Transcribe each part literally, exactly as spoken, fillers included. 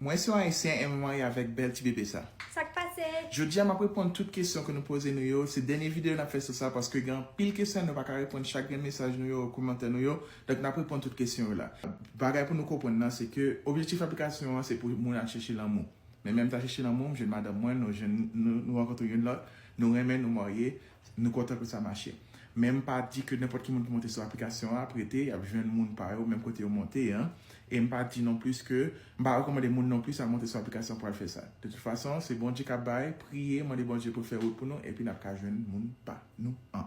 Mwen se yon Ayisyen e mwen marye avèk bèl ti bebe sa. Sa k pase? Jodi a m ap reponn tout kesyon ke nou poze nou yo. Se dènye videyo n ap fè sou sa paske gen anpil kesyon nou pa ka reponn chak grenn mesaj nou yo, kòmantè nou yo. Donk n ap reponn tout kesyon yo la. Bagay pou nou konprann nan se ke objektif aplikasyon an se pou moun al chèche lanmou. Men menm ta chèche lanmou, m jwenn madanm mwen, nou jwenn nou, nou rankontre youn lòt, nou renmen, nou marye, nou kontan ke sa mache. Men m pa di ke nenpòt ki moun ki monte sou aplikasyon an ap rete, y ap jwenn moun pa yo menm kote yo monte an. E m pa di non plis ke m pa rekòmande moun non plis al monte sou aplikasyon pou al fè sa. De tout fason, se Bondye k ap bay, priye, mande Bondye pou l fè wout pou nou, epi n ap ka jwenn moun pa nou an.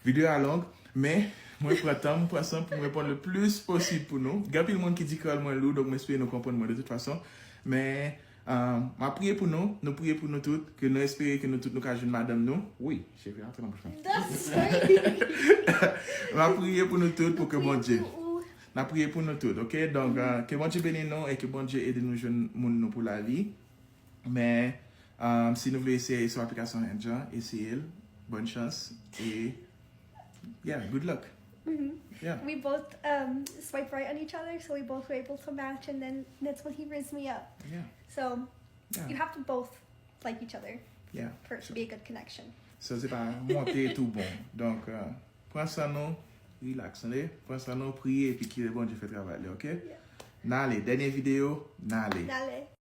Videyo a long, men mwen pran tan m, pran san pou m reponn le plis posib pou nou. Gen anpil moun ki di kreyòl mwen lou, donk m espere nou konprann mwen de tout fason. Men um, m ap priye pou nou, nou priye pou nou tout, ke nou espere ke nou tout nou ka jwenn madanm nou. Wi, cheve antre nan bouch mwen. That's right. M ap priye pou nou tout pou ke Bondye. Pou ou. N ap priye pou nou tout, ok? Donk, uh, ke Bondye beni nou e ke Bondye ede nou jwenn moun nou pou lavi. Men, um, si nou vle eseye sou aplikasyon Hinge an, eseye l. Bòn chans. E, yeah, good luck. Yeah, We both um, swipe right on each other, so we both were able to match, and then that's when he raised me up. Yeah, So yeah, you have to both like each other yeah. for it to be a good connection. So, se pa monte tou bon. Donk, uh, pran san nou, relax, tande? Pran san nou, priye, epi kite Bondye fè travay li, ok? Yeah. N ale, dènye videyo, n ale. N ale.